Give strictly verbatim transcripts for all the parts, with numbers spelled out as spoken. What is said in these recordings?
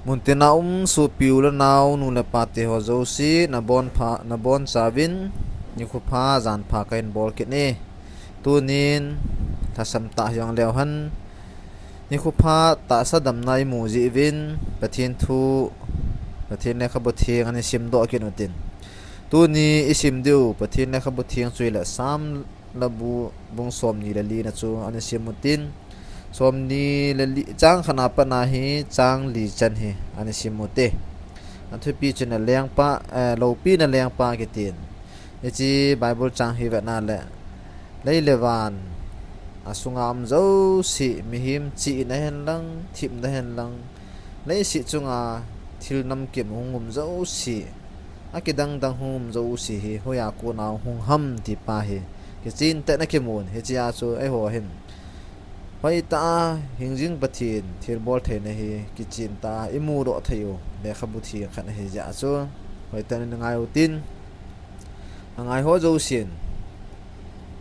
Muntina um sopi u le nao, nu le pa te ho jouse, nabon pha, nabon chauvin, nikho pha, jan pha kahin bol kit e. Tunin, thasam tah hijongleu hen, nikho pha tahsa damna imu jeh uvin, Pathen thu, Pathen lekhabu theng ana simdoh kit utin. Tuni isim diu Pathen lekhabu theng chu ahile Sam le bu bung somni le li na chu ana sim utin. Somni le li, chang khat na pat na hi chang li chan hi ana sim ute. Athupi chu na lengpa, eh, loupina lengpa kitin. Hiche Bible chang hi vetna le, lei le van asunga um jouse, mihem chihna hen lang, thepna hen lang, leiset chunga thil namkim hung um jouse, akidang dang hung um jouse hi hoiya kona hung ham ti pa hi kichen tah in akimun, hichea chu eiho hin hoitah a hingjing Pathen thilbol theina hi kichen tah a imudoh thei u lekhabu theng khat ahi jeh a chu hoitah in ngai utin, angai ho jousen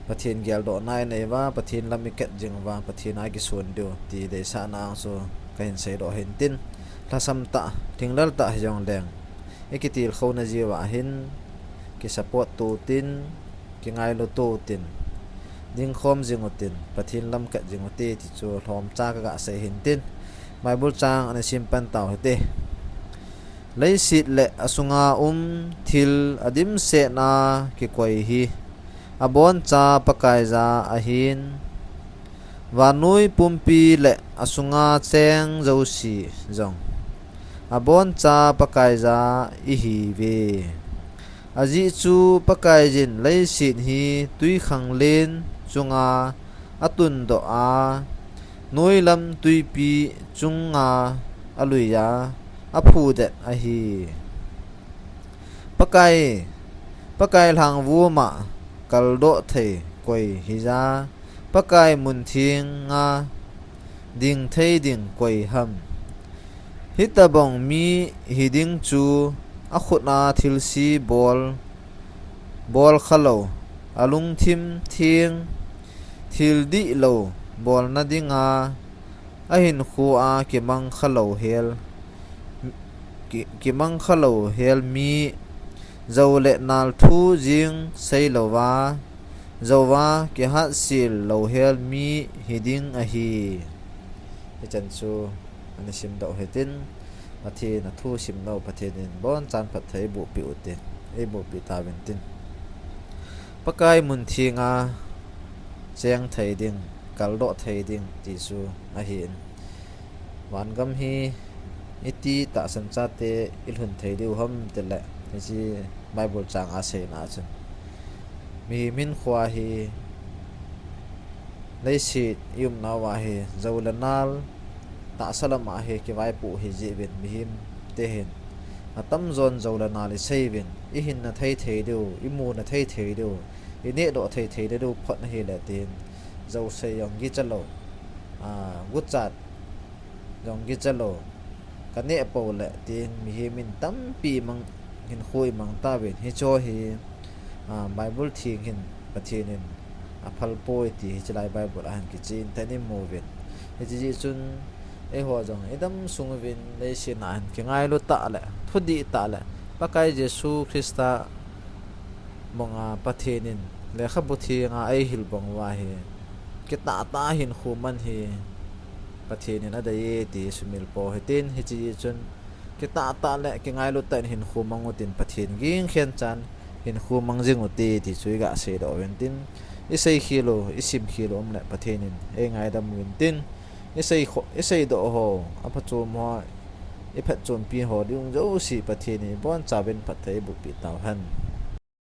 Pathen geldohna inei uva, Pathen lam ikat jing uva, Pathen a kison diu ti deisahna a chu kahin seidoh hintin, lhasam tah, lhinglel tah hijongleng, ikitilkhouna jeh uva hin kisupport to utin, kingailu to utin, dingkhom jing utin, Pathen lam kat jing ute ti chu lhomcha kaga sei hintin, Bible chang ana sim pan tau hite. Leiset le asunga um thil adimset a kikoi hi aboncha Pakaiya ahin, vannoi pumpi le asunga cheng jouse jong aboncha Pakaiya ihiuve. Ajeh chu Pakaiyin leiset hi twikhanglen chunga atundoh a, noilam twipi chunga aluiya aphudet ahi. Pakai, Pakai lhangvuma kaldoh thei koi hija, Pakai mun thenga ding thei ding koi ham? Hitobang mi hiding chu akhut a thilse bol, bol khalou, alungthim theng, thil dihlou bolna dinga ahinkhoa kimang khalou hel, ki, kimang khalou hel mi, jou le nal thu jing seilouva, jouva kihatsel lou hel mi hiding ahi. Hichan chu ana simdoh hitin, Pathen athu simlou Pathen in abonchan phatthei eibohpeh ute, eibohpeh tauvin tin. Pakai mun thenga cheng thei ding, kaldoh thei ding ti chu ahin. Vangam hi iti tahsan chate ilhun thei diu ham tile, hiche Bible chang a seina chun, mihem hinkhoa hi leiset iumnauva hi jou le nal tahsa lama hi kivaipoh hijeh uvin, mihem te hin atamjon jou le nal isei uvin, ihinna thei thei diu, imuna thei thei diu, inehdoh thei thei diu phot ahile tin, jousei jong kichalou, a, guchat jong kichalou, kaneh poule tin mihem in tampi mang, hinkho imang tauvin, hicheho hi, a, Bible theng hin Pathen in aphalpoi ti hiche lai Bible a hin kichen tah in imuvin. Hiche jeh chun eiho jong idam sung uvin leiset a hin kingailu tah le, thudih tah le, Pakai Jesu Christa banga Pathen in lekhabu thenga eihil bang uva hi, kitah tah a hinkho man hi Pathen in adeiye ti sumil pou hitin, hiche jeh chun kitah tah le kingailu tah in hinkho mang utin, Pathen ging khen chan hinkho mang jing ute ti chu iga seidoh uvin tin, isei khel u, isim khel u umle Pathen in eingaidam uvin tin, isei kho, iseidoh ho, aphachom ho, iphatchompi ho ding jouse Pathen in ibonchauvin phatthei eibohpeh tauhen.